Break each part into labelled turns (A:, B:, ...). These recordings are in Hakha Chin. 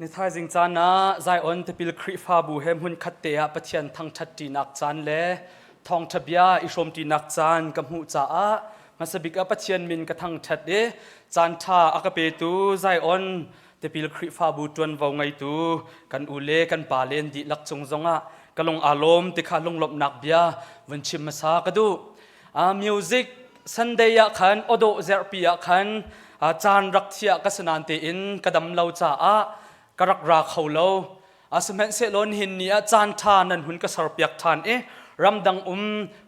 A: Ni thaizing caan ah Zion Tipil Khrihfabu he hmunkhat te ah Pathian thangṭhat ṭinak caan le thawngṭha bia i hrawmṭinak caan ka hmuh caah hmasabik ah Pathian min ka thangṭhat i caan ṭha a ka petu Zion Tipil Khrihfabu ṭuanvo ngeitu kan u le kan pa len dihlak cung zongah ka lung aa lawm ti kha lunglawmhnak bia vun chim hmasa ka duh. Music Sunday ah khan awdawh zerhpi ah khan caan rak thiah ka si nain tein ka dam lo caah ka rak ra kho lo. Sihmanhsehlaw nihin ni ah caan ṭha nan hun ka serpiak ṭhan i ramdang um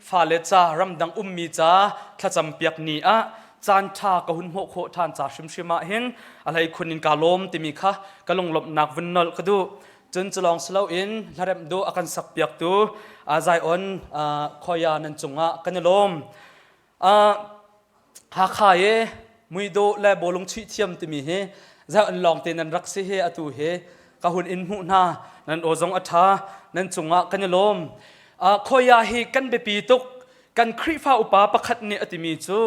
A: fale ca ramdang ummi ca thlacam piak ni ah caan ṭha ka hun hmuh khawh ṭhan ca hrimhrim ah hin a hlei khun in kaa lawm timi kha ka lunglawmhnak vun nolh ka duh. Cun culawng si loin hlaremh duh a kan sakpiaktu Zion khoya nan cungah kan i lawm. Hakha i muidawh le bawlung chuih thiam timi hi Zion lawng te nan rak si hi atu hi ka hun in hmuh hna nan aw zong a ṭha nan cungah kan i lawm. Khoya hi kan biapi tuk kan Khrihfa upa pakhat nih a timi cu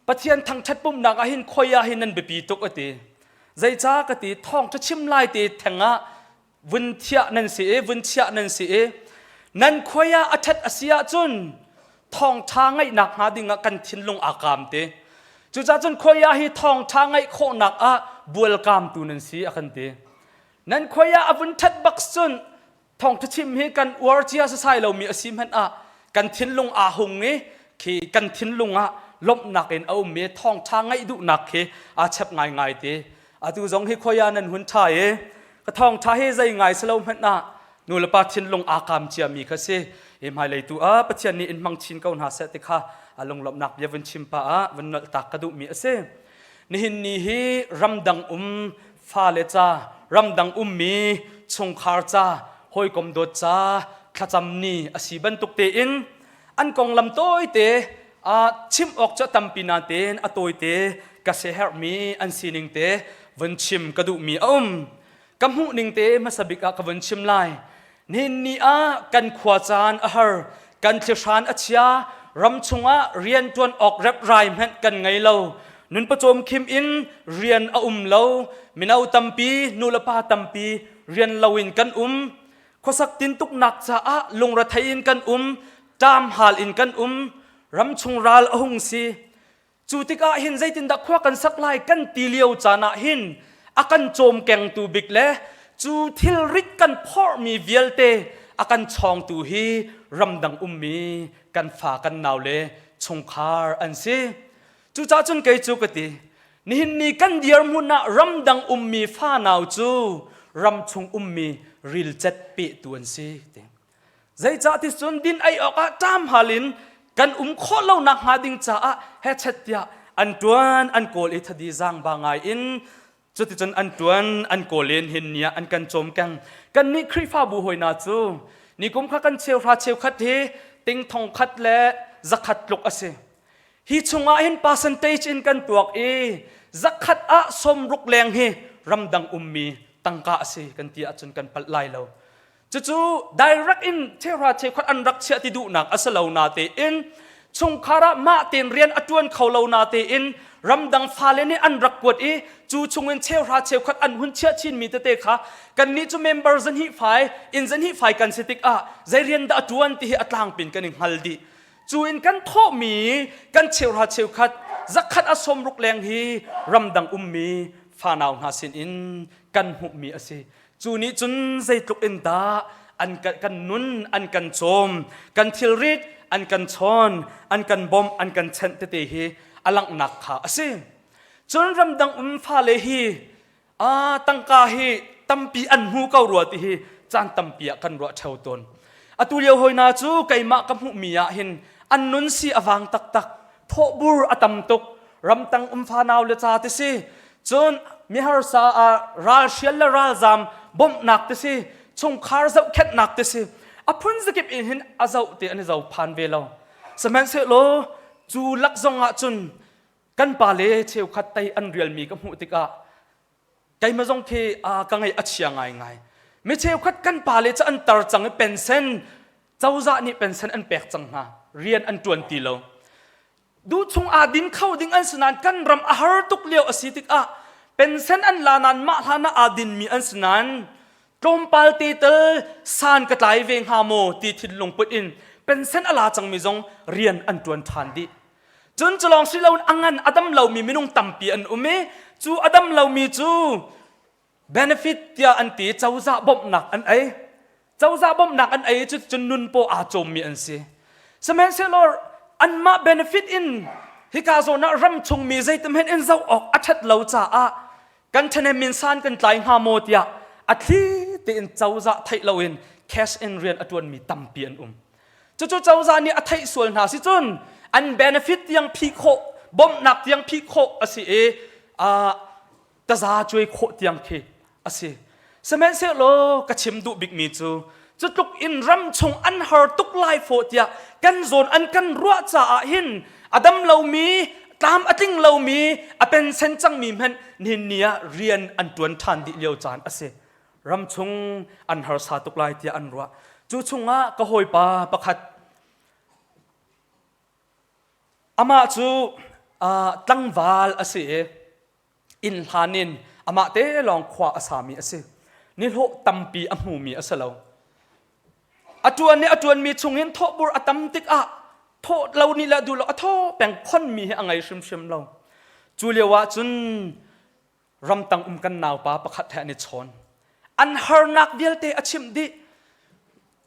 A: Pathian thangṭhat pumhnak ah hin khoi ah hin nan biapi tuk a ti. Zeicah ka ti thawngṭha chim lai te theng ah vun thiah nan si i vun chiah nan si i nan khoi ah a ṭhat a si ahcun thawngṭha ngaihnak hnga ding ah kan thinlung aa kaam te. Cucaah cun khoi ah hi thawngṭha ngaih khawhnak ah bualkaamtu nan si a kan ti. Nan khoi ah a vun ṭhat bak cun thawngtha chim hi kan uar cia sasai lomi a si hmanh ah kan thinlung aa hung i khi kan thinlung ah lawmhnak in a um i thawngtha ngaih duhnak khi aa chep ngaingai te atu zong hi khoia nan hun tha i ka thawngtha hi zei ngai si lo hmanh ah nu le pa thinlung aa kaam ciami kha si hi hmailei tu ah Pathian nih in hmang chin ko hna seh ti kha a lunglawmhnak bia vun chim pa ah vun nolh tak ka duhmi a si Nihin ni hi ramdang um fale ca, ramdang ummi chungkhar ca, hawikom dawt ca, thlacam ni a si bantuk tein an konglam tawite chim awk cu a tampi nain a tawite ka siaherhmi an sining te vun chim ka duhmi a um. Ka hmuh ning te hmasa bik ah ka vun chim lai. Nihin ni ah kan khua caan a har, kan thlihran a chia, ram chungah rian ṭuan awk reprai hmanh kan ngei lo. Nun pawcawm khim in rian a um lo. Mino tampi, nulepa tampi rian loin kan um. Khuasak tintuknak caah lungrethei in kan um, ṭam hal in kan um. Ramchung ral a hung si. Cu tikah hin zeitindah khua kan sak lai kan ti lio caan ah hin a kan cawmkengtu bik le cu thilrit kan phorhmi vialte a kan chawngtu hi ramdang ummi kan fa kan nau le chungkhar an si. Cucaah cun kei cu ka ti nihin ni kan dirhmun ah ramdang ummi fanau cu ramchung ummi rilcet pehtu an si ti. Zeicah ti cun din ei awkah ṭam hal in kan um khawh lonak hnga ding caah hechet tiah an ṭuan an kawl i thadi zaangba ngai in cuticun an ṭuan an kawl in hin ni ah an kan cawmkeng. Kannih Khrihfabu hawi hna cu nikum kha kan cheuhra cheukhat hi ting thong khat le zakhat tluk a si. Hi chungah hin percentage in kan tuak i zakhat ah 60 leng hi ramdang ummi tangka a si kan ti ahcun kan palh lai lo. Cucu direct in cheuhra cheukhat an rak chiah ti duhnak a si lo natein chungkhar ah mah tein rian a ṭuan kho lo natein ramdang fale nih an rak kuat i cu chungin cheuhra cheukhat an hun chiah chinmi tete kha kannih cu member zahnih fai inn zahnih fai kan si tikah zei rian dah a ṭuan ti hi a tlangpin kan i hngal dih. Cu in kan thawhmi kan cheuhra cheukhat zakhat a 60 leng hi ramdang ummi fanau hna sinin kan hmuhmi a si. Cu nih cun zeitluk in dah an kan nun an kan cawm, kan thilrit an kan chawn, an kan bawmh, an kan chenh tete hi a langhnak kha a si. Cun ramdang um fale hi a tangka hi tampi an hmu ko rua ti hi caan tampi ah kan ruah ṭheo tawn. Atu lio hoi hna cu keimah ka hmuhmi ah hin an nun si a vang taktak, thawhbur a tam tuk, ramtang um fanau le ca ti si, Cun miharsa ah ralhrial le ralzam bawmhnak ti si, chungkhar zohkhenhnak ti si, a phun zakip in hin a zoh ti an i zo phan ve lo. Sihmanhsehlaw cu lak zong ah cun kan pale cheukhat tei an rialmi ka hmuh tikah keimah zong khi ka ngaih a chia ngaingai. Mi cheukhat kan pale cu an tar cang i pensen cozah nih pensen an pek cang hna rian an ṭuan ti lo. Duhchung aa din kho ding an si nain kan ram a har tuk lio a si tikah Pensen an la nain mah hlan ah aa dinmi an si nain tlawmpal te tal san ka tlai ve hnga maw ti thinlung put in pensen a la cangmi zong rian an ṭuan ṭhan dih. Cun cu lawng si loin a ngan a dam lomi minung tampi an um i cu a dam lomi cu benefit tiah an ti cozah bawmhnak an ei. Cozah bawmhnak an ei cu cun nun paw aa cawmmi an si. Sihmanhsehlaw anmah benefit in hika zawn ah ram chungmi zeitimhen in zoh awk a ṭhat lo caah kan ṭhahnem min san kan tlai hnga maw tiah a thli tein cozah theih loin cash in rian a ṭuanmi tampi an um. Cucu cozah nih a theih sual hna si cun an benefit tiang phih khawh, bawmhnak tiang phih khawh a si i taza cuai khawh tiang khi a si. Sihmanhsehlaw ka chim duh bikmi cu cu tluk in ram chung an har tuk lai fawh tiah kan zawn an kan ruah caah hin a dam lomi tlam a tling lomi a pensen cangmi hmanh nihin ni ah rian an ṭuan ṭhan dih lio caan a si. Ram chung an harsa tuk lai tiah an ruah. Cu chungah ka hawipa pakhat amah cu tlangval a si i inn hlan in amah te lawng khua a sami a si. Nihlawh tampi a hmumi a si lo. A ṭuan i a ṭuanmi chungin thawhbur a tam tikah thawh lo nih le duh lo a thaw peng khonmi hi a ngei hrimhrim lo. Cu lio ah cun ramtang um kan naupa pakhat he an i chawn. An harnak vialte a chimh dih.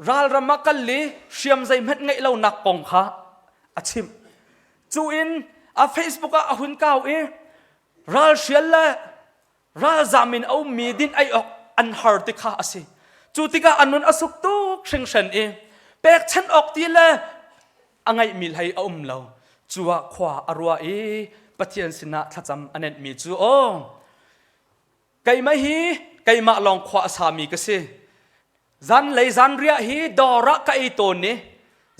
A: Ralram ah kal i hriam zeihmanh ngeih lonak kong kha a chimh. Cu in a Facebook ah a hun kau i ralhrial le ralzam in a ummi din ei awk an har ti kha a si. Cu tikah a nun a suk tuk hringhran i pekchanh awk ti le a ngeihmi hlei a um lo. Cu ah khua a ruah i Pathian sinah thlacam a nenhmi cu aw keimah hi keimah lawng khua a sami ka si. Zanlei zanriah hi dawr ah ka ei tawn i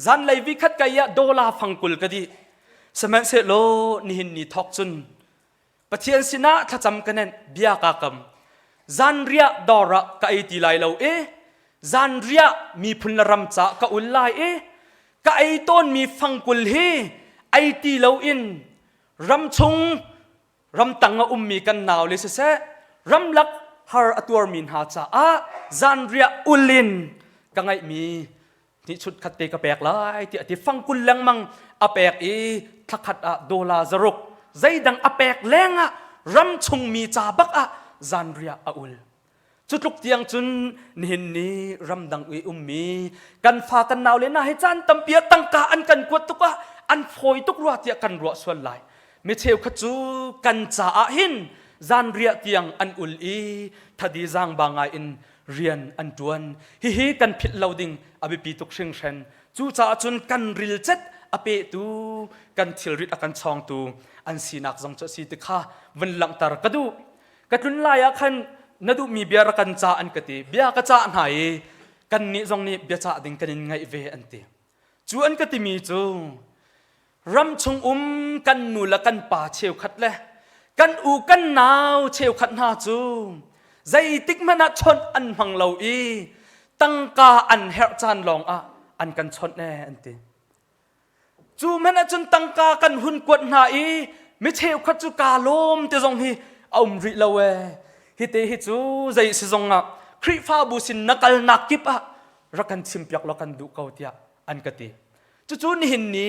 A: zanlei vikhat ka ei ah dollar fangkul ka dih. Sihmanhsehlaw nihin ni thawk cun Pathian sinah thlacam ka nenh bia kaa kam. Zanriah dawr ah ka ei ti lai lo i zanriah miphun le ram caah ka ul lai i ka ei tawnmi fangkul hi ei ti loin ramchung ramtang a ummi kan nau le siseh ramlak har a tuarmi hna caah zanriah ul in ka ngaihmi hnihchut khat te ka pek lai tiah ti fangkul lengmang a pek i thlakhat ah dollar zaruk zeidang a pek leng ah ram chungmi ca bak ah zanriah a ul Cu tluk tiang cun nihin ni ramdang i ummi kan fa kan nau le hna hi caan tampi ah tangka an kan kuat tuk ah an fawi tuk rua tiah kan ruah sual lai. Mi cheukhat cu kan caah hin zanriah tiang an ul i thadi zaangba ngai in rian an ṭuan. Hihi kan philh lo ding a biapi tuk hringhran. Cucaah cun kan rilcet a pehtu kan thilrit a kan chawngtu an sinak zong cu a si ti kha vun langhter ka duh. Ka tlun lai ah khan na duhmi bia rak kan cah an ka ti. Bia ka cah hna i kannih zong nih bia cah ding kan in ngaih ve an ti. Cu an ka timi cu ram chung um kan nu le kan pa cheukhat le kan u kan nau cheukhat hna cu zeitik hmanh ah chawnh an hmang lo i tangka an herh caan lawng ah an kan chawnh ee an ti. Cu hmanh ahcun tangka kan hun kuat hna i mi cheukhat cu kaa lawm ti zong hi a um rih lo ee. Hite hi cu zei si zong ah Khrihfabu sin na kalnak kip ah rak kan chimpiak law kan duh ko tiah an ka ti. Cucu nihin ni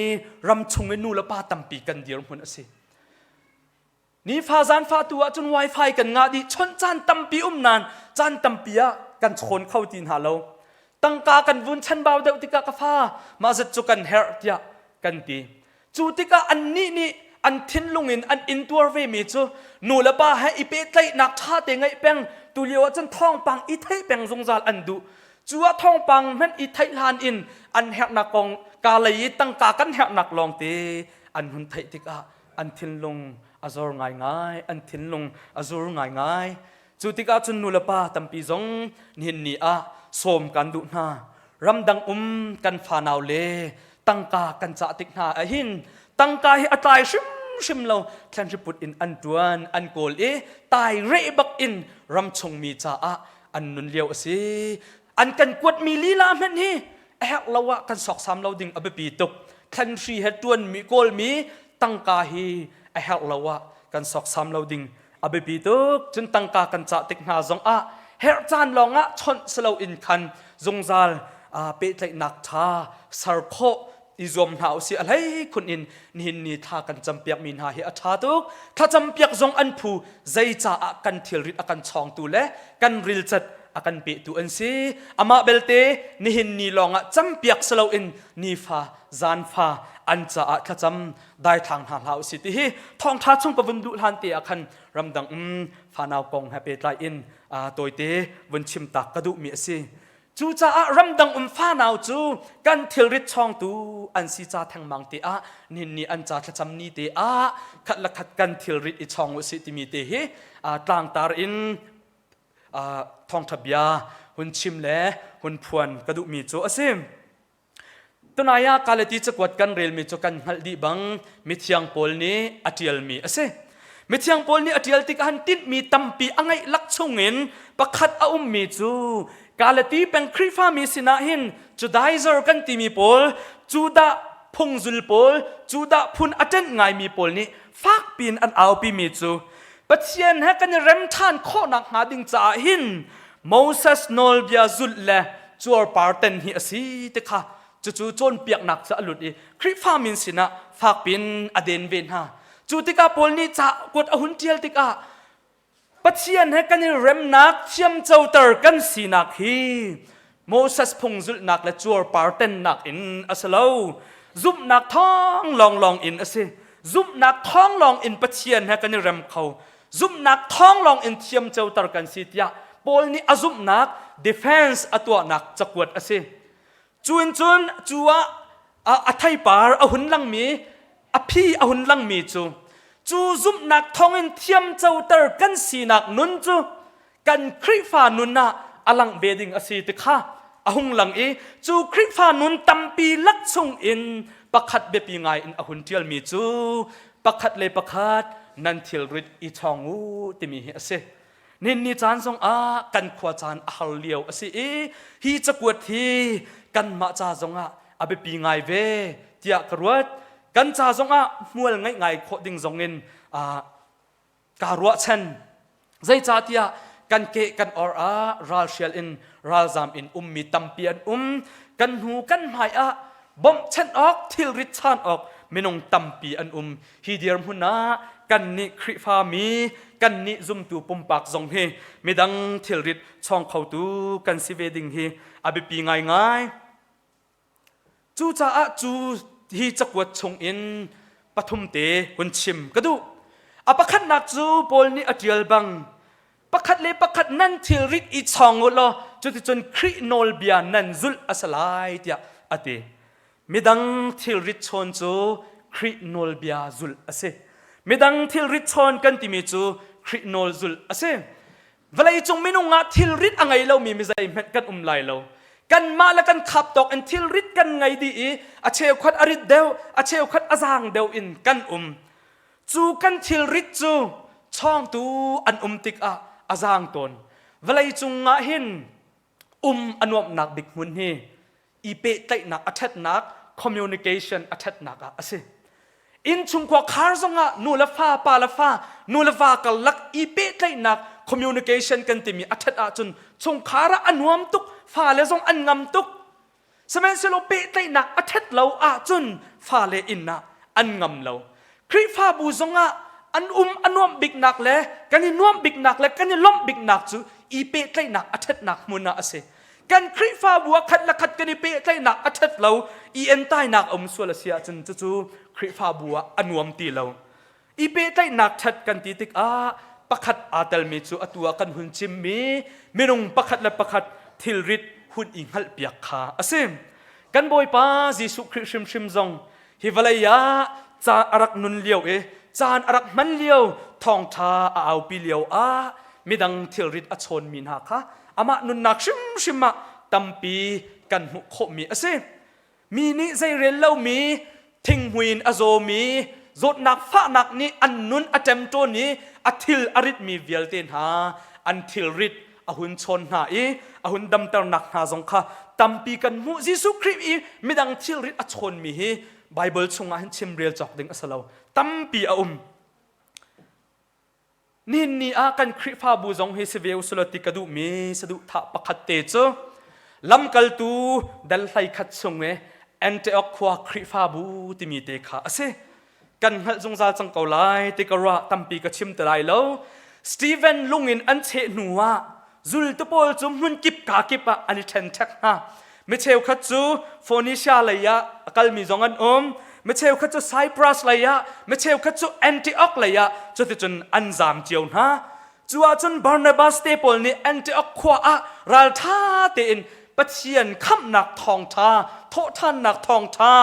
A: ram chung i nu le pa tampi kan dirhmun a si. Nifa zaanfa tu ahcun wifi kan ngah dih chawnh caan tampi um nain caan tampi ah kan chawn kho ti hna lo. Tangka kan vun chanbau deuh tikah ka fa mah zat cu kan herh tiah kan ti. Cu tikah annih nih an thinlung in an intuar vemi cu nu le pa he i pehtlaihnak ṭha te ngeih peng tu lio ahcun thawngpang i theih peng zungzal an duh. Cu ah thawngpang hmanh i theih hlan in an herhnak kong ka lei i tangka kan herhnak lawngte an hun theih tikah an thinlung a zor ngaingai an thinlung a zur ngaingai cu tikah cun nu le pa tampi zong nihin ni ah sawm kan duh hna ramdang um kan fanau le tangka kan cah tik hna ahhin tangka hi a tlai hrimhrim lo thlanhriput in an tuan an kawl i tai reh bak in ramchung mi caah an nun lio a si an kan kuatmi lila hmanh hi a herh lo ah kan sawksam lo ding a biapi tuk thlanhri he tuanmi kawlmi tangka hi a herh lo ah kan sawksam lo ding a biapi tuk. Cun tangka kan cah tik hna zong ah herh caan lawng ah chawnh si loin khan zungzal pehtlaihnak ṭha ser khawh i zuam hna usih. A hlei khun in nihin ni thla kan campiak mi hna hi a ṭha tuk. Thlacampiak zong an phu zei caah kan thilrit a kan chawngtu le kan rilcat a kan petu an si. Amah belte nihin ni lawngah campiak si loin nifa zanfa an caah thlacam daithlang hna hlah usih ti hi thawngṭha chung ka vun duh hlan te ah khan ramdang um fanau kong he pehtlai in tawite vun chim tak ka duhmi a si. Cucaah ramdang um fanau cu kan thilrit chawngtu an si ca thengmang te ah nihin ni an ca thlacam ni te ah khat le khat kan thilrit i chawng usih timi te hi tlangtar in thawngṭha bia hun chim le hun phuan ka duhmi cu a si. Tunai ah Galati cakuat kan relmi cu kan hngalh dih bang mithiang Paul nih a ṭialmi a si. Mithiang Paul nih a ṭial tikah han tinhmi tampi a ngeih lak chungin pakhat a ummi cu Galati peng Khrihfami sinah hin Judaizer kan timi pawl, Judah phungzul pawl, Judah phun a ṭenh ngaimi pawl nih fakpiin an aupimi cu Pathian he kan i rem ṭhan khawhnak hnga ding caah hin Moses nawlbia zulh le cuarpar ten hi a si ti kha cucu cawnpiaknak cu a lut i Khrihfa min sinah fakpin a den ve hna. Cu tikah Paul nih ca kuat a hun ṭial tikah Pathian he kan i remnak thiamcoter kan sinak hi Moses phung zulhnak le cuarpar tennak in a si lo. Zumhnak thawng lawnglawng in a si. Zumhnak thawng lawng in Pathian he kan i rem kho. Zumhnak thawng lawng in thiamcoter kan si tiah Paul nih a zumhnak defense a tuahnak cakuat a si. Cu in cun cu ah a theipar a hun langmi a phi a hun langmi cu cu zumhnak thawngin thiamcoter kan sinak nun cu kan Khrihfa nun ah a langh ve ding a si ti kha a hung lang i cu Khrihfa nun tampi lak chung in pakhat biapi ngai in a hun ṭialmi cu pakhat le pakhat nan thilrit i chawng u timi hi a si. Ninni caan zongah kan khua caan a har lio a si i hi cakuat hi kanmah ca zongah a biapi ngai ve tiah ka ruat. Kan ca zongah hmual ngeih ngai khawh ding zongin kaa ruahchan. Zeicahtiah kan ke kan or ah ralhrial in ralzam in ummi tampi an um. Kan hnu kan hmai ah bawmhchanh awk thilrit chan awk minung tampi an um. Hi dirhmun ah kannih Khrihfami, kannih zumtu pumpak zong hi midang thilrit chawng khotu kan si ve ding hi a biapi ngaingai. Cucaah cu hi cakuat chungin pathum te hun chim ka duh. A pakhatnak cu Paul nih a ṭial bang pakhat le pakhat nan thilrit i chawng u law cuticun Khrih nawlbia nan zulh a si lai tiah a ti. Midang thilrit chawn cu Khrih nawlbia zulh a si. Midang thilrit chawn kan timi cu Khrih nawl zulh a si. Vawleicung minung ah thilrit a ngei lomi mi zeihmanh kan um lai lo. Kanmah le kan khap tawk in thilrit kan ngei dih i a cheukhat a rit deuh, a cheukhat a zaang deuh in kan um. Cu kan thilrit cu chawngtu an um tikah a zaang tawn. Vawleicung ah hin um a nuamhnak bik hmun hi i pehtlaihnak a ṭhatnak communication a ṭhatnak ah a si. Innchungkhua khar zongah nu le fa, pa le fa, nu le va karlak i pehtlaihnak communication kan timi a ṭhat ahcun chungkhar ah a nuam tuk, fale zong an ngam tuk. Sihmanhsehlaw pehtlaihnak a ṭhat lo ahcun fale inn ah an ngam lo. Khrihfabu zongah an um a nuamh biknak le kan i nuamh biknak le kan i lawmh biknak cu i pehtlaihnak a ṭhatnak hmun ah a si. Kan Khrihfabu ah khat le khat kan i pehtlaihnak a ṭhat lo, i entainak a um sual a si ahcun cucu Khrihfabu ah a nuam ti lo. I pehtlaihnak ṭhat kan ti tikah pakhat aa telmi cu atu ah kan hun chimmi minung pakhat le pakhat thilrit hun i hngalhpiak kha a si. Kan Bawipa Jesuh Khrih hrimhrim zong hi vawlei ah ca a rak nun lio i caan a rak hman lio thawngṭha a aupi lio ah midang thilrit a chawnmi hna kha amah nunnak hrimhrim ah tampi kan hmuh khawhmi a si. Mi nih zeirel lomi thinghmui in a zawmi zawtnak fahnak nih an nun a ṭemṭawn i a thil a ritmi vialte hna an thilrit a hun chawn hna i a hun damternak hna zong kha tampi kan hmuh. Jesuh Khrih i midang thilrit a chawnmi hi Baibal chungah hin chimrel cawk ding a si lo. Tampi a um. Nihin ni ah kan Khrihfabu zong hi si ve usulaw ti ka duhmi saduhthah pakhat te cu lamkaltu dal hlei khat chung i Antioch khua Khrihfabu timi te kha a si. Kan hngalh zungzal cang ko lai ti ka ruah tampi ka chim te lai lo. Stephen lung in an cheh hnu ah zultu pawl cu hmun kip ka kip ah an i ṭhenṭhek hna. Mi cheukhat cu Phoenicia lei ah a kalmi zong an um. Mi cheukhat cu Cyprus lei ah, mi cheukhat cu Antioch lei ah cuticun an zaam cio hna. Cu ahcun Barnabas te pawl nih Antioch khua ah ralṭha tein Pathian khamhnak thawngṭha, thawhṭhannak thawngṭha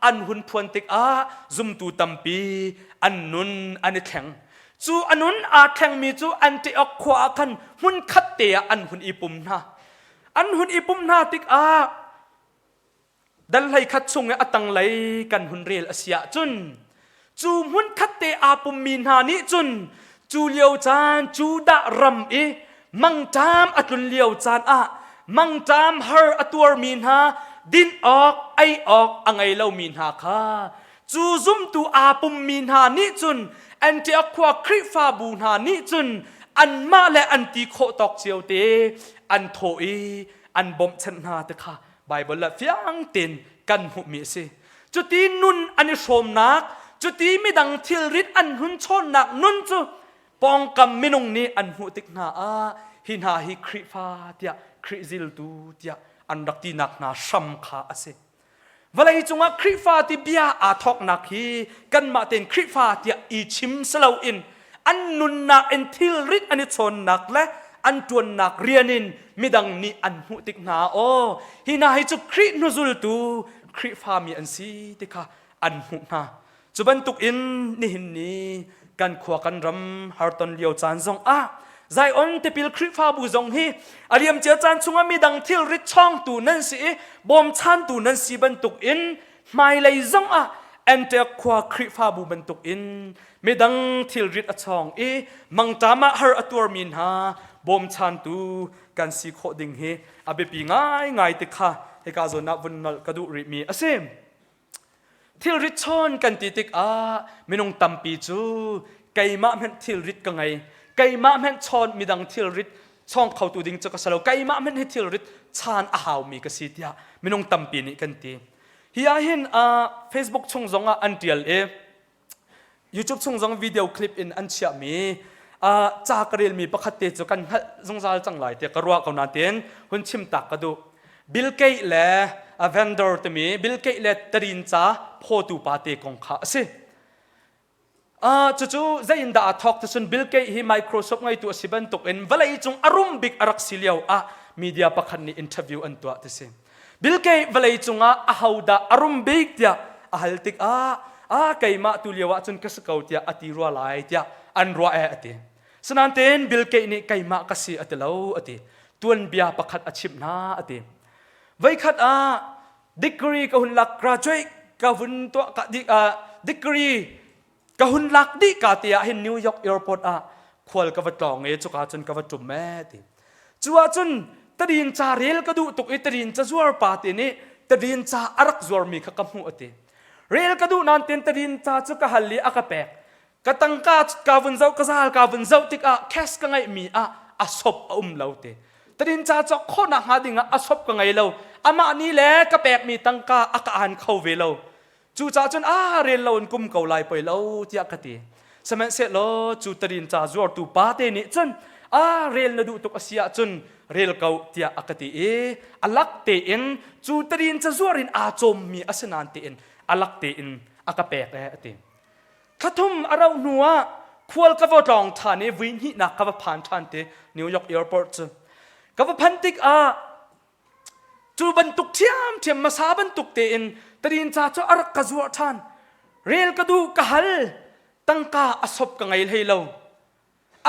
A: an hun phuan tikah zumtu tampi an nun an i thleng. Cu a nun aa thlengmi cu Antioch khua ah khan hmunkhat te ah an hun i pum hna. An hun i pumh hna tikah dal hlei khat chung i a tanglei kan hun rel a si ahcun cu hmunkhat te aa pummi hna nih cun cu lio caan Judah ram i mangṭam a tlun lio caan ah mangṭam har a tuarmi hna din awk ei awk a ngei lomi hna kha cu zumtu aa pummi hna nih cun Antioch khua Khrihfabu hna nih cun anmah le an ti khawh tawk cio te an thawh i an bawmhchanh hna ti kha Baibal ah fiang tein kan hmuhmi a si. Cuti nun an i hrawmnak, cuti midang thilrit an hun chawnnak nun cu pawngkam minung nih an hmuh tik hna ah hi hna hi Khrihfa tiah Khrih ziltu tiah an rak tinak hna hram kha a si. Vawlei cungah Khrihfa ti bia aa thawknak hi kanmah tein Khrihfa tiah i chim si loin an nunnak in thilrit an i chawnnak le an ṭuannak rian in midang nih an hmuh tik hna aw hi hna hi cu Khrih hnuzultu Khrihfami an si ti kha an hmuh hna. Cu bantuk in nihin ni kan khua kan ram harton lio caan zong ah Zion tipil Khrihfabu zong hi a liamcia caan chungah midang thilrit chawngtu nan si i bawmchantu nan si bantuk in hmailei zong ah Antioch khua Khrihfabu bantuk in midang thilrit a chawng i mangṭam ah har a tuarmi hna bawmchantu kan si khawh ding hi a biapi ngaingai ti kha hika zawn ah vun nolh ka duh rihmi a si. Thilrit chawn kan ti tikah minung tampi cu keimah hmanh thilrit ka ngei. Keimah hmanh chawn midang thilrit chawng khotu ding cu ka si lo. Keimah hmanh hi thilrit chaan a haumi ka si tiah minung tampi nih kan ti. Hi ah hin uh, Facebook chung zongah an tial i YouTube chung zong video clip in an chiahmi uh, ca ka relmi pakhat te cu kan hngalh zungzal cang lai tiah ka ruah ko nain hun chim tak ka duh. Bill Gates le a vendor timi Bill Gates le tarinca phawtu pa te kong kha a si. Uh, cucu zei in dah aa thawk ticun Bill Gates hi Microsoft ngeitu a si bantuk in vawlei cung a rum bik a rak si lio ah media pakhat nih interview an tuah ti si. Bill Gates vawlei cungah ahodah a rum bik tiah a hal tikah ah keimah tu lio ah cun ka si ko tiah a ti rua lai tiah an ruah e a ti. Sinain Bill Gates nih keimah ka si a ti lo a ti. Tuanbia pakhat a chimh hna a ti. Voikhat ah degree ka hun lak graduate ka hun tuah ka di uh, degree ka hun lak dih ka te ah hin New York airport ah khual ka va tlawng i cuka cun ka va ṭum ee ti. Cu ah cun tadin ca rel ka duh tuk i tadin ca zuar pa te nih tadin ca a rak zuarmi kha ka hmuh a ti. Rel ka duh nain ten tadin ca cu ka hal i a ka pek. Ka tangka ka vun zoh ka zal ka vun zoh tikah cash ka ngeihmi ah a sop a um lo te. Tadin ca cawk khawhnak hnga ding ah a sop ka ngei lo. Amah nih le ka pekmi tangka a ka aan kho ve lo. Cucaah cun aa rel lo in kum ko lai poi lo tiah ka ti. Sihmanhsehlaw cu tarin ca zuartu pa te nih cun a rel na duh tuk a si ahcun rel ko tiah a ka ti i a lak tein cu tarin ca zuar in aa cawmmi a si nain tein a lak tein a ka pek ee a ti. Thlathum a rauh hnu ah khual ka va tlawng ṭhan i vui hnihnak ka va phan ṭhan te New York airport cu. Ka va phan tikah Cu bantuk ṭhiamṭhiam hmasa bantuk tein tarinca cu a rak ka zuah ṭhan. Rel ka duh ka hal tangka a sop ka ngei hlei lo.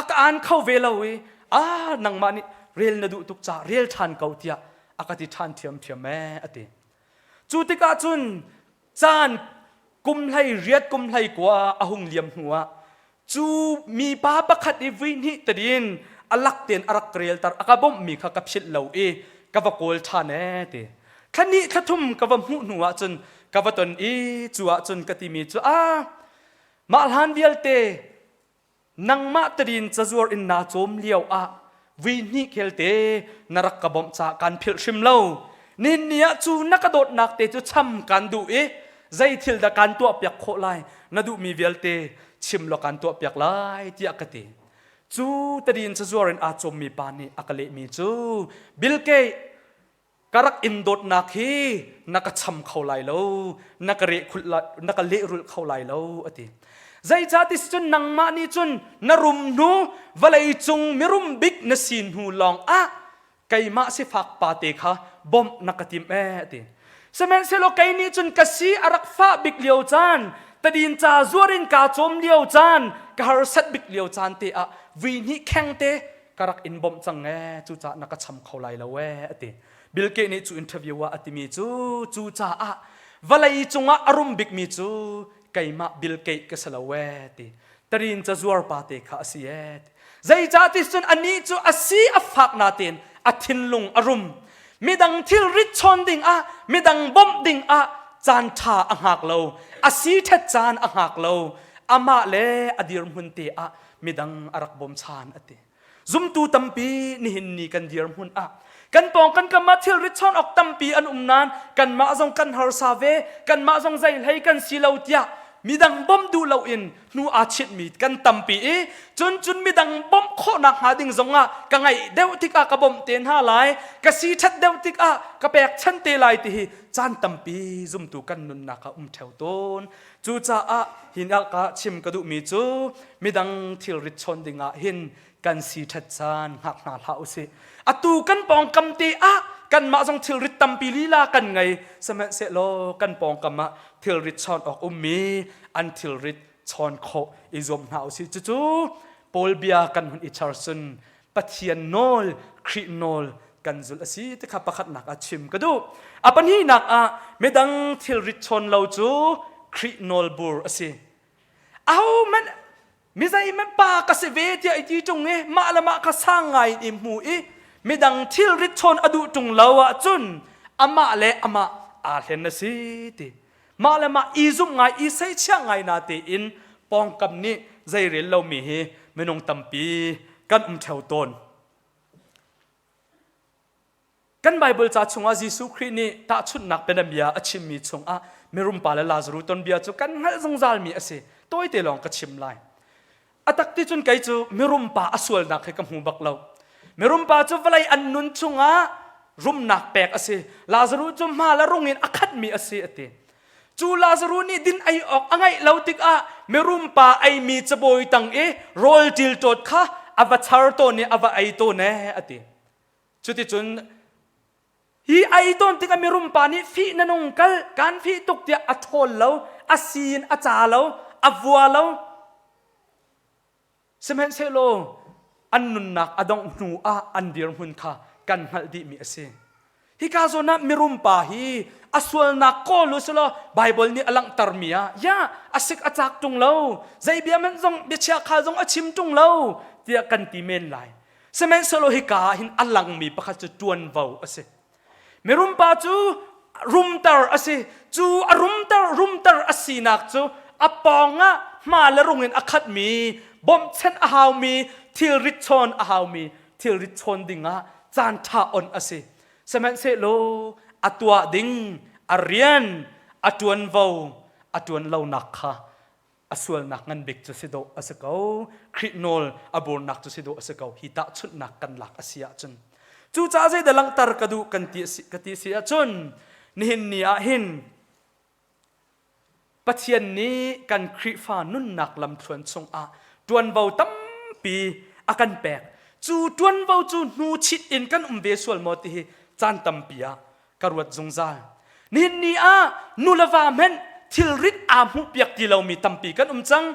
A: A ka aan kho ve lo i ah nangmah nih rel na duh tuk caah rel ṭhan ko tiah a ka ti ṭhan ṭhiamṭhiam ee a ti. Cu tikah cun caan kum hlei riat kum hlei kua a hung liam hnuah cu mipa pakhat i vui hnih tadin a lak tein a rak relter a ka bawmhmi kha ka philh lo i ka va kawl ṭhan ee ti thla hnih thla thum ka va hmuh hnu ah cun ka va ton i cu ah cun ka timi cu ah mah hlan vialte. Nangmah tadin cazuar in naa cawm lio ah vui hnih khelte na rak ka bawmh caah kaan philh hrim lo. Nihin ni ah cu na ka dawtnak te cu cham kaan duh i zei thil dah kaan tuahpiak khawh lai na duhmi vialte chim law kaan tuahpiak lai tiah ka ti. Cu tadin cazuar in aa cawmmi pa nih a ka lehmi cu Bill Gates ka rak in dawtnak hi na ka cham kho lai lo na ka rehkhulh na ka lehrulh kho lai lo a ti zeicahti cun nangmah nih cun na rum hnu vawlei cung mirum bik na si hnu lawng ah keimah sifak pa te kha bawmh na ka tim ee a ti sihmanhsehlaw kei nih cun ka si a rak fah bik lio caan tadin ca zuar in kaa cawm lio caan ka harsat bik lio caan te ah vui hnih kheng te ka rak in bawmh cang ee cucaah na ka cham kho lai lo ee a ti Bill Gates nih cu interview ah a timi cu cucaah vawlei cungah a rum bikmi cu keimah Bill Gates ka si lo ee ti tarin cazuar pa te kha a si ee zeicah ti cun anih cu a si a fak natein a thinlung a rum midang thil rit chawn ding ah midang bawmh ding ah caan ṭha a hngak lo a si ṭhet caan a hngak lo amah le a dirhmun te ah midang a rak bawmchan a ti zumtu tampi nihin ni kan dirhmun ah kan pawng kan kam ah thilrit chawn awk tampi an um nain kanmah zong kan harsa ve kanmah zong zei hlei kan si lo tiah midang bawmh duh loin hnu aa chitmi kan tampi i cun cun midang bawmh khawhnak hnga ding zongah ka ngaih deuh tikah ka bawmh te hna lai ka si ṭhat deuh tikah ka pek chan te lai ti hi caan tampi zumtu kan nunnak ah um ṭheo tawn Cucaah hin ah ka chim ka duhmi cu midang thilrit chawn dingah hin kan si ṭhat caan hngak hna hlah usih. Atu kan pawngkam te ah kanmah zong thilrit tampi lila kan ngei. Sihmanhsehlaw kan pawngkam ah thilrit chawn awk ummi an thilrit chawn khawh i zuam hna usih. Cucu Paul bia kan hun i char cun Pathian nawl, Khrih nawl kan zulh a si ti kha pakhatnak ah chim ka duh. A pahnihnak ah midang thilrit chawn lo cu Khrih nawlbur a si. Ahohmanh mizeihmanh pa ka si ve tiah i ti ṭung i mah le mah kha sang ngai in i hmu i midang thilrit chawn a duh ṭung lo ahcun amah le amah aa hlen a si ti. Mah le mah i zumh ngai i seichia ngai na tein pawngkam nih zeirel lomi hi minung tampi kan um ṭheo tawn. Kan Baibal ca chungah Jesuh Khrih nih tahchunhnak bianabia a chimmi chungah mirum pa le Lazaru tonbia cu kan hngalh zungzalmi a si. Tawite lawng ka chim lai. A tak ti cun kei cu mirum pa a sualnak hi ka hmu bak lo. Mirum pa cu vawlei an nun chungah rumnak pek a si. Lazaruh cu hma le rung in a khatmi a si a ti. Cu Lazaruh nih din ei awk a ngeih lo tikah mirum pa eimi cabawi tang i rawl ṭilṭawt kha a va char tawn i a va ei tawn ee a ti. Cuticun hi ei tawn tikah mirum pa nih fih na nung kal kan fih tuk tiah a ṭhawl lo, a si in a ca lo, a vua lo. Sihmanhsehlaw an nunnak a dongh hnu ah an dirhmun kha kan hngalh dihmi a si. Hika zawn ah mirum pa hi a sualnak kawl u silaw Baibal nih a langhtermi ah ya a sik a cak ṭung lo, zei bia hmanh zong biachia khal zong a chim ṭung lo tiah kan ti men lai. Sihmanhsehlaw hika ah hin a langmi pakhat cu ṭuanvo a si. Mirum pa cu rumter a si. Cu a rumter rumter a sinak cu a pawng ah hma le rung in a khatmi, bawmhchanh a haumi, thilrit chawn a haumi, thilrit chawn dingah caan ṭha on a si. Sihmanhsehlaw a tuah ding a rian a ṭuanvo a ṭuan lonak kha a sualnak ngan bik cu si dawh a si ko Khrih nawl a burnak cu si dawh a si ko hi tahchunhnak kan lak a si ahcun cucaah zeidah langhter ka duh kan ti ka ti si ahcun nihin ni ah hin Pathian nih kan Khrihfa nunnak lamthluan chungah ṭuanvo tampi a kan pek cu ṭuanvo cu hnu chit in kan um ve sual maw ti hi caan tampi ah ka ruat zungzal. Nihin ni ah nu le va hmanh thilrit aa hmuhpiak ti lomi tampi kan um cang.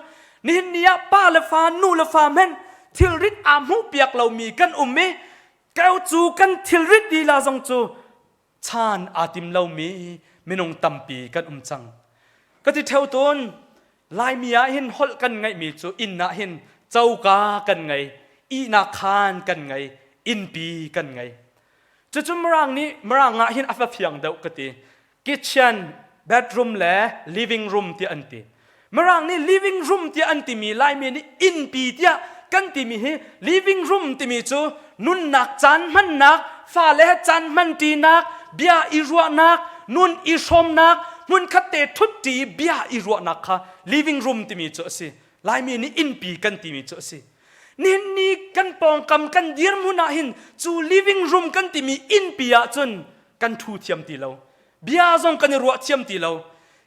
A: Nihin ni ah pa le fa, nu le fa hmanh thilrit aa hmuhpiak lomi kan um i keu cu kan thilrit lila zong cu chan aa tim lomi minung tampi kan um cang. Ka ti ṭheo tawn, Laimi ah hin holh kan ngeihmi cu inn ah hin coka kan ngei, ihnak khaan kan ngei, innpi kan ngei. Cucu Mirang nih Mirang ah hin a va fiang deuh ka ti. Kitchen, bedroom le living room ti an ti. Mirang nih living room tiah an timi Laimi nih innpi tiah kan timi hi living room timi cu nunnak caan hmannak, fale he caan hmanṭinak, bia i ruahnak, nun i hrawmnak, hmunkhat te ṭhutṭi bia i ruahnak kha living room timi cu a si. Laimi nih innpi kan timi cu a si. Nihin ni kan pawngkam kan dirhmun ah hin cu living room kan timi innpi ah cun kan ṭhu thiam ti lo. Bia zong kan i ruah thiam ti lo.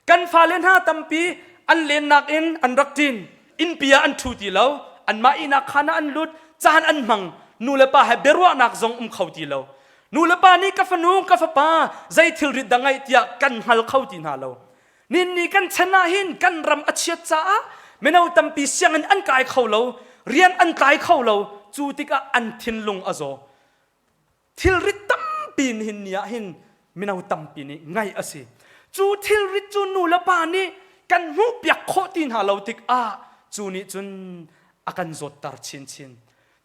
A: Kan fale hna tampi an lennak in an rak ṭin. Innpi ah an ṭhu ti lo. Anmah ihnak khaan ah an lut. Caan an hmang. Nu le pa he biaruahnak zong um kho ti lo. Nu le pa nih ka fanu, ka fapa zei thilrit dah ngaih tiah kan hngal kho ti hna lo. Ninni kan chan ah hin kan ram a chiat caah mino tampi sianginn an kai kho lo, rian an tlai kho lo. Cu tikah an thinlung a zaw. Thilrit tampi nihin ni ah hin mino tampi nih ngaih a si. Cu thilrit cu nu le pa nih kan hmuhpiak khawh ti hna lo tikah cu nih cun a kan zawtter chinchin.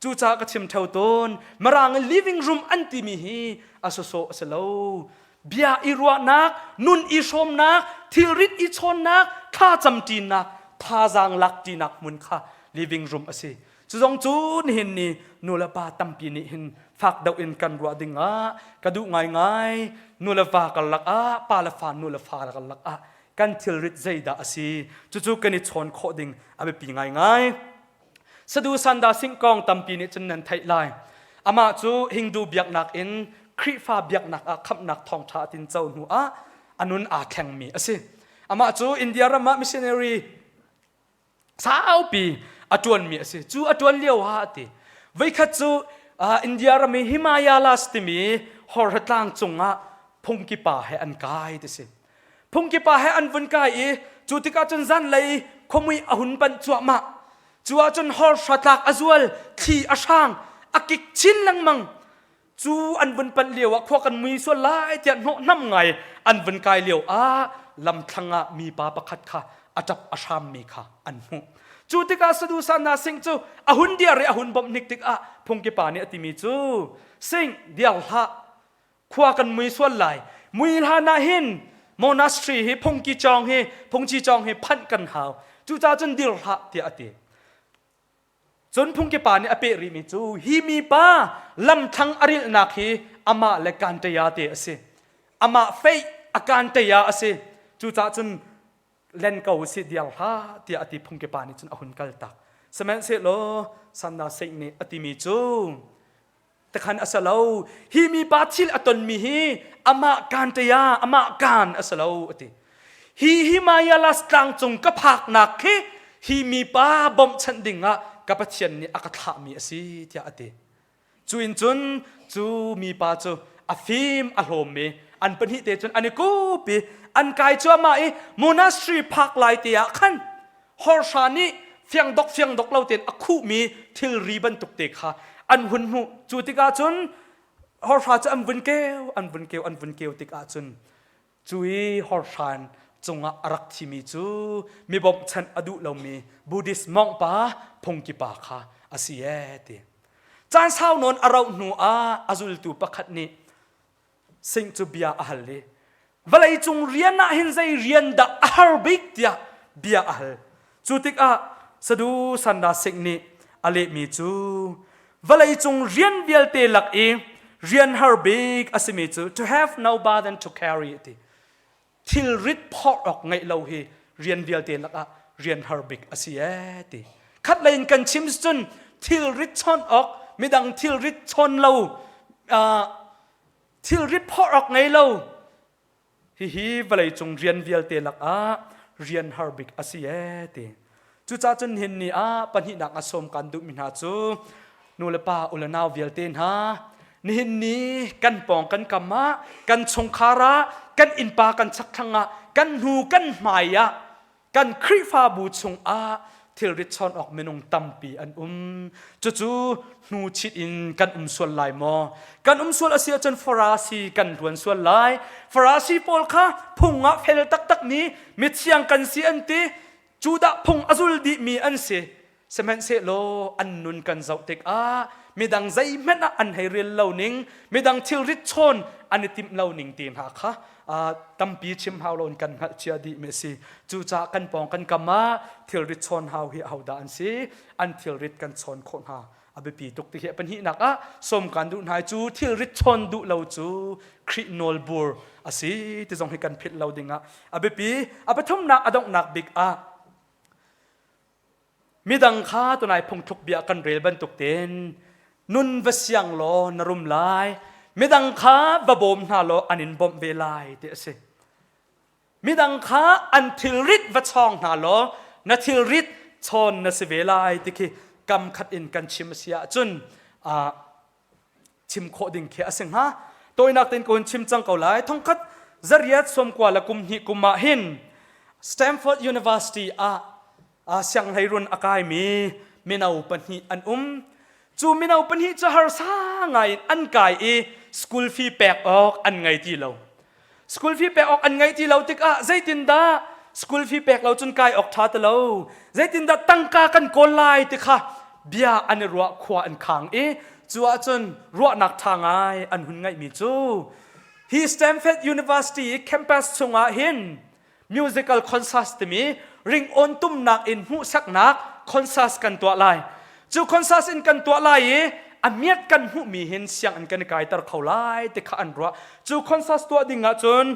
A: Cucaah ka chim theo tawn, Mirang in living room an timi hi a sawsawh a si lo. Bia i ruahnak, nun i hrawmnak, thilrit i chawnnak, thlacam ṭinak, thazaang lak ṭinak hmun kha living room a si. Cu zong cu nihin ni nu le pa tampi nih hin fak deuh in kan ruah ding ah ka duh ngaingai. Nu le va karlak ah, pa le fa, nu le fa karlak ah kan thilrit zeidah a si. Cucu kan i chawn khawh ding a biapi ngaingai. Sadu Sanda Singh kong tampi nih cun nan theih lai. Amah cu Hindu biaknak in Khrihfa biaknak ah khamhnak thawngṭha a tinco hnu ah a nun aa thlengmi a si. Amah cu India ram ah missionary saupi a ṭuanmi a si. Cu a ṭuan lio ah a ti. Voikhat cu India ram i Himalayas timi horhra tlang cungah phungki pa he an kai ti si. Phungki pa he an vun kai i cu tikah cun zanlei khuamui a hun panh cuahmah. Cu ahcun horhra tlak a zual, thli a hrang, a kik chin lengmang. Cu an vun panh lio ah khua kan mui sual lai tiah hnawhhnam ngai an vun kai lio ah lamthlang ah mipa pakhat kha a ṭap a hrammi kha an hmuh. Cu tikah Sadusa hna sing cu a hun diar i a hun bawmh hnik tikah phungki pa nih a timi cu sing diar hlah khua kan mui sual lai mui hlan ah hin monastery hi phungki cawng hi phungchi cawng hi phanh kan hau cucaah cun dir hlah tiah a ti cun phungki pa nih a peh rihmi cu hi mi pa lamthlang a rilhnak hi amah le kantaya te a si amah feih a kantaya a si cucaah cun len ko si diar hlah tiah a ti phungki pa nih cun a hun kal tak sihmanhsehlaw Sanda Singh nih a timi cu Takhan a si lo. Hi mipa thil a tonmi hi amah kaan ṭaya, amah kaan a si lo, a ti. Hi Himalayas tlangcung ka phaknak khi hi mipa bawmhchanh dingah ka Pathian nih a ka thlahmi a si, tiah a ti. Cu in cun cu mipa cu a fim a hlawmmi an pahnih te cun an i kup i an kai cuahmah i monastery phak lai te ah khan Horhra nih fiangdok fiangdok lo tein a khuhmi thilri bantuk te kha an hun hmuh. Cu tikah cun horhra cu an vun keu, an vun keu, an vun keu tikah cun cu i horhran cungah a rak thimi cu mi bawmhchanh a duh lomi Buddhist mongpa phungki pa kha a si ee ti. Caan sau nawn a rauh hnu ah a zultu pakhat nih Singh cu bia a hal i vawleicung rian ah hin zei rian dah a har bik tiah bia a hal. Cu tikah Sadu Sanda Singh nih a lehmi cu vawleicung rian vialte lak i rian har bik a simi cu to have no burden to carry a ti. Thilrit phorh awk ngeih lo hi rian vialte lakah rian har bik a si ee ti. Khat lei in kan chim cun thilrit chawn awk midang thilrit chawn lo uh, thilrit phorh awk ngei lo hihi vawleicung rian vialte lakah rian har bik a si ee ti. Cucaah cun hin ni ah pahnihnak a sawm kan duhmi hna cu nu le pa u le nau vialte hna nihin ni kan pawng kan kam ah kan chungkhar ah kan innpa kan chakthlang ah kan hnu kan hmai ah kan Khrihfabu chung ah thilrit chawn awk minung tampi an um cucu hnu chit in kan um sual lai maw kan um sual a si ahcun Farasi kan hluan sual lai Farasi pawl kha phung ah fel taktak mi mithiang kan si an ti Judah phung a zul dihmi an si. Sihmanhsehlaw an nun kan zoh tikah Midang zeihmanh ah an hei rel lo ning, midang thilrit chawn an i timh lo ning te hna kha tampi chim hau lo in kan hngalh cia dih mi a si. Cucaah kan pawng kan kam ah thilrit chawn hau hi ahodah an si? An thilrit kan chawn khawh hna a biapi tuk ti hi pahnihnak ah sawm kan duh hna cu thilrit chawn duh lo cu Khrih nawlbur a si ti zong hi kan philh lo ding ah a biapi. A pathumnak a donghnak bik ah Midang kha tunai phungthluk bia kan rel bantuk tein nun va siang law na rum lai. Midang kha va bawm hna law an in bawmh ve lai ti a si. Midang kha an thilrit va chawng hna law na thilrit chawn na si ve lai ti khi kam khat in kan chim a si ahcun chim khawh ding khi a si hnga. Tawinak tein ka hun chim cang ko lai. Thongkhat zariat sawmkua le kum hnih kum ah hin Stanford University ah sianghleirun a kaimi mino pahnih an um. Cu mino pahnih cu harsa ngaiin an kai i school fee pek awk an ngei ti lo. School fee pek awk an ngei ti lo tikah zeitindah school fee pek lo cun kai awk ṭha ti lo. Zeitindah tangka kan kawl lai ti kha bia an i ruah khua an khang i cu ahcun ruahnak ṭha ngai an hun ngeihmi cu hi Stanford University campus chungah hin musical concert timi ringawn tumnak in hmuhsaknak concert kan tuah lai. Cu concert in kan tuah lai i a miat kan hmuhmi hin sianginn kan i kaiter kho lai ti kha an ruah. Cu concert tuah ding ahcun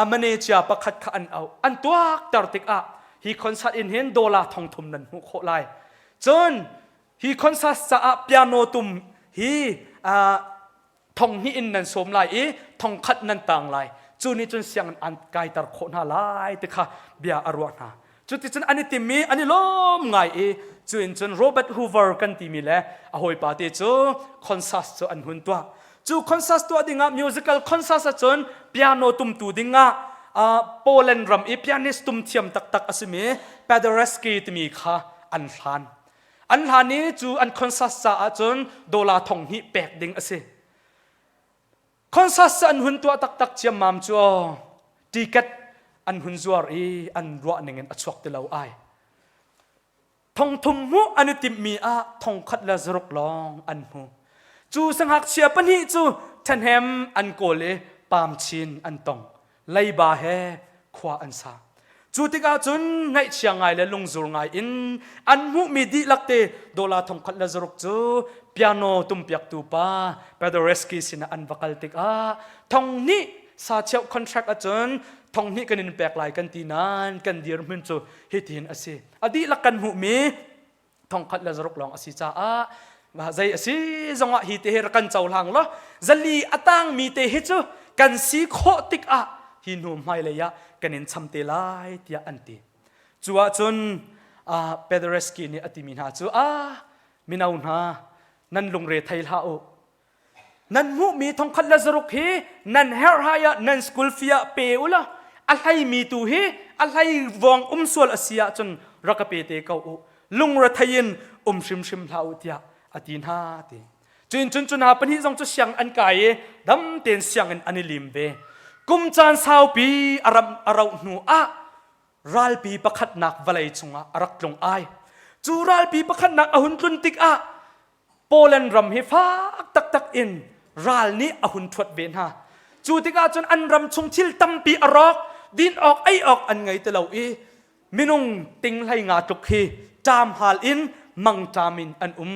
A: a manager pakhat kha an auh. An tuakter tikah hi concert in hin dollar 3,000 nan hmuh khawh lai. Cun hi concert caah piano tum hi thong hnih in nan sawm lai i thong khat nan tang lai cu nih cun sianginn an kaiter khawh hna lai ti kha bia a ruah hna cuticun an i tim i an i lawm ngai i cu in cun Robert Hoover kan timi le a hawipa te cu concert cu an hun tuah cu concert tuah dingah musical concert ahcun piano tumtu dingah Poland ram i pianist tum thiam taktak a simi Paderewski timi kha an hlan An hlan i cu an concert caah cun dollar thong hnih pek ding a si. Concert an hun tuah taktak ciammam cu aw ticket an hun zuar i an ruah ning in a chuak ti lo ai. Thong thum hmuh an i timhmi ah thong khat le zaruk lawng an hmu. Cu sangakchia pahnih cu ṭhahnem an kawl i pam chin an tong. Leiba he khua an sa. Cu tikah cun ngaihchia ngai le lungzur ngai in an hmuhmi dihlak te dollar thongkhat le zaruk cu piano tumpiaktu pa Paderewski sinah an va kal tikah thong hnih sa cheuh contract ahcun thong hnih kan in pek lai kan ti nain kan dirhmun cu hitin a si. A dihlak kan hmuhmi thongkhat le zaruk lawng a si caah zei a si zongah hi te hi rak kan cohlang law zali a tangmi te hi cu kan si khawh tikah hi hnu hmailei ah kan in cham te lai tiah an ti cu ahcun Paderewski nih a timi hna cu a mino hna nan lungre thei hlah u Nan hmuhmi thongkhat le zaruk hi nan herhhai ah nan school fee ah pe u law a hleimi tu hi a hlei vawng um sual a si ahcun rak ka pe te ko u lungrethei in um hrimhrim hlah u tiah a ti hna ti. Cun cun cu hna pahnih zong cu siang an kai i dam tein sianginn an i lim ve. Kum caan saupi a ram a rauh hnu ah ralpi pakhatnak vawlei chungah a rak tlung ai. Cu ralpi pakhatnak a hun tlun tikah Poland ram hi fak taktak in ral nih a hun ṭhuat ve hna. Cu tikah cun an ram chung thil tampi a rawk, din awk ei awk an ngei ti lo i minung ting hlei nga tluk hi ṭam hal in mangṭam in an um.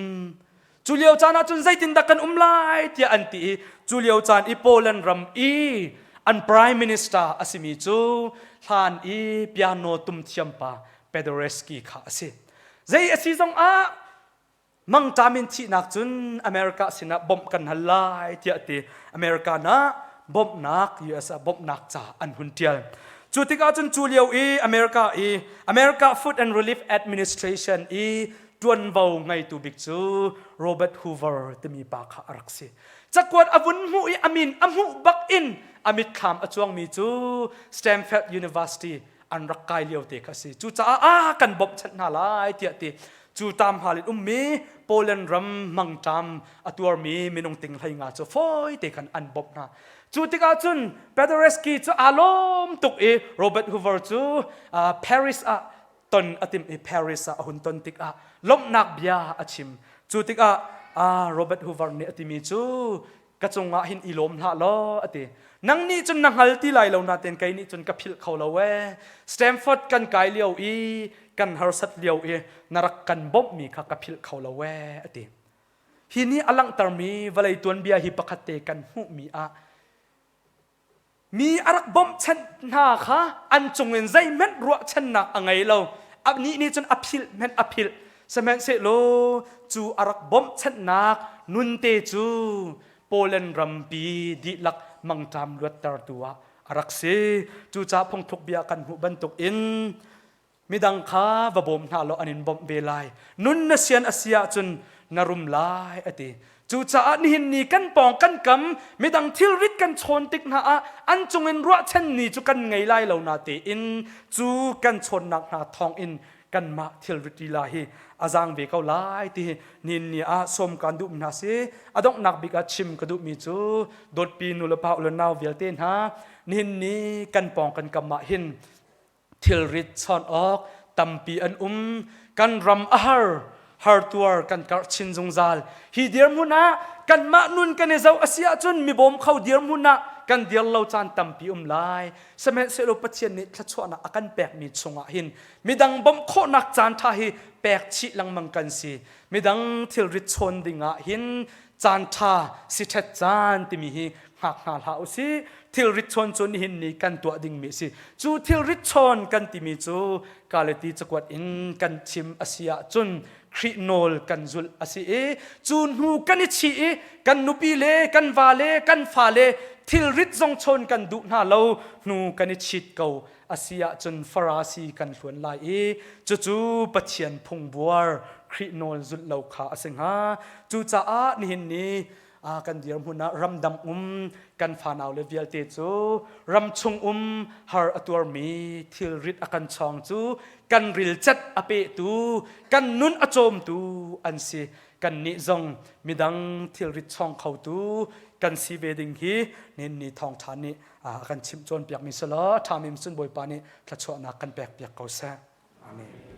A: Cu lio caan ah cun zeitindah kan um lai tiah an ti i cu lio caan i Poland ram i an prime minister a simi cu hlan i piano tum thiam pa Paderewski kha a si. Zei a si zong ah Mangṭam in thihnak cun America sinah bawmh kan hal lai tiah ti America nah bawmhnak US ah bawmhnak ca an hun ṭial. Cu tikah cun cu lio i America i America Food and Relief Administration i ṭuanvo ngeitu bik cu Robert Hoover timi pa kha a rak si. Cakuat a vun hmuh i a min a hmuh bak in a mitthlam a cuangmi cu Stanford University an rak kai lio te kha a si. Cucaah a kan bawmhchanh hna lai tiah ti cu ṭamhal in ummi Poland ram mangṭam a tuarmi minung ting hlei nga cu fawi te khan an bawmh hna. Cu tikah cun Paderewski cu aa lawm tuk i Robert Hoover cu Paris ah ton a timh i Paris ah a hun ton tikah lawmhnak bia a chim. Cu tikah. Ah Robert Hoover nih a timi cu ka cungah hin i lawm hlah law a ti. Nang nih cun na hngal ti lai lo nain kei nih cun ka philh kho lo ee. Stanford kan kai lio i kan harsat lio i na rak kan bawmhmi kha ka philh kho lo ee a ti. Hi nih a langhtermi vawlei tuanbia hi pakhat te kan hmuhmi ah Mi a rak bawmhchanh hna kha an cungin zeihmanh ruahchannak a ngei lo. Anih nih cun a philh hmanh a philh. Sihmanhsehlaw cu a rak bawmhchanhnak nunte cu Poland rampi dihlak mangṭam luattertu ah a rak si. Cucaah phungthluk bia kan hmuh bantukin Midang kha va bawm hna law an in bawmh ve lai. Nun na sian a si ahcun na rum lai a ti. Cucaah nihin ni kan pawng kan kam midang thilrit kan chawn tik hna ah an cungin ruahchan ni cu kan ngei lai lo na tein cu kan chawnnak hna thawngin kanmah thilrit lila hi a zaang ve ko lai ti hi nihin ni ah sawm kaan duhmi hna si. A donghnak bik ah chim ka duhmi cu dawtpi nulepa u le nau vialte hna nihin ni kan pawng kan kam ah hin thilrit chawnh awk tampi an um. Kan ram a har, hartuar kan karh chin zungzal. Hi dirhmun ah kanmah nun kan i zoh a si ahcun mi bawm kho dirhmun ah kan dir lo caan tampi um lai. Sihmanhsehlaw Pathian nih thluachuahnak a kan pekmi chungah hin midang bawmh khawhnak caan ṭha hi pek chih lengmang kan si. Midang thilrit chawn ding ah hin caan ṭha siṭhet caan timi hi hngak hna hlah u sih. Thilrit chawn cu nihin ni kan tuah dingmi a si. Cu thilrit chawn kan timi cu Galati cakuat in kan chim a si ahcun Khrih nawl kan zulh a si i cu hnu kan i chih i kan nupi le kan va le kan fale thilrit zong chawn kan duh hna lo hnu kan i chit ko a si ahcun Farasi kan hluan lai i cucu Pathian phungbuar Khrih nawl zulh lo kha a si hnga. Cucaah nihin ni kan dirhmun ah ramdang um kan fanau le vialte cu ramchung um har a tuarmi thilrit a kan chawng cu kan rilcat a pehtu kan nun a cawmtu an si. Kannih zong midang thilrit chawng khotu kan si ve ding hi nin ni thawngṭha nih a kan chimh cawnpiakmi si law ṭhami cun Bawipa nih thluachuahnak kan pekpiak ko seh. Amen.